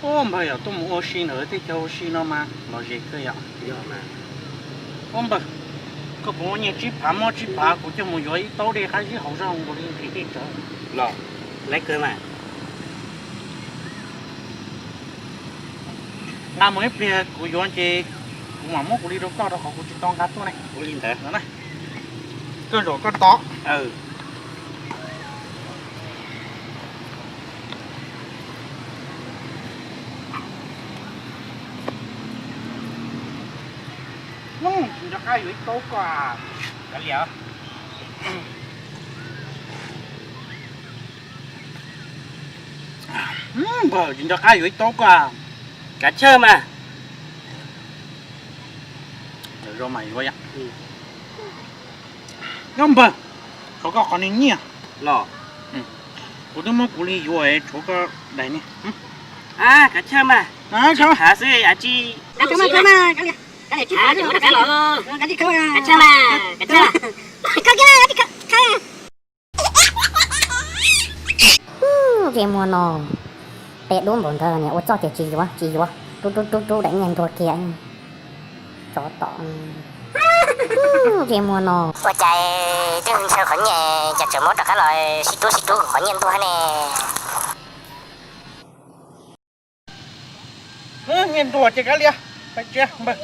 Ua npawg, yog tuaj mus ua si ntawm teb chaws ua si no mas los ze kawg yom. Ua npawg, koj puas muaj nyiaj tsib phav mob tsib phav kuv coj mus yuav ib taub dej qab zib haus zoo nkaus li nqhis dej tsawv. Los, laiv kawg mas. Nqa mus ib pliag kuv yuav ces kuv mam muab kuv li rau koj rau qhov kuv tsis tau nqa tuaj ne. Ua li ntawd. Koj zaum koj tod. Tsis nco qab yuav ib taub koj. Kav liam. Npawg, tsis nco qab yuav ib taub koj. Kav chawj mas. Zoo mas yuav yom. Nyob npawg, tshuav koj qhov niag nyiaj los. Kuv twb muab kuv li yuav, tshuav koj daim niag. Kav chawj mas. Tsib phav xwb a tsi. Ntsej muag no, peb dub npaum ntawd niag ua txoj ces tsis yuav tsis yuav, rub rub rub rub daim nyiaj ntuag kiag. Tsov tom. Ntsej muag no. Ua cas twb ntshaw qhov nyiaj cas tseem muab rov qab los sib rub sib rub qhov nyiaj ntuag ne. Nyiaj ntuag ces kav liam, pais tsev npawg.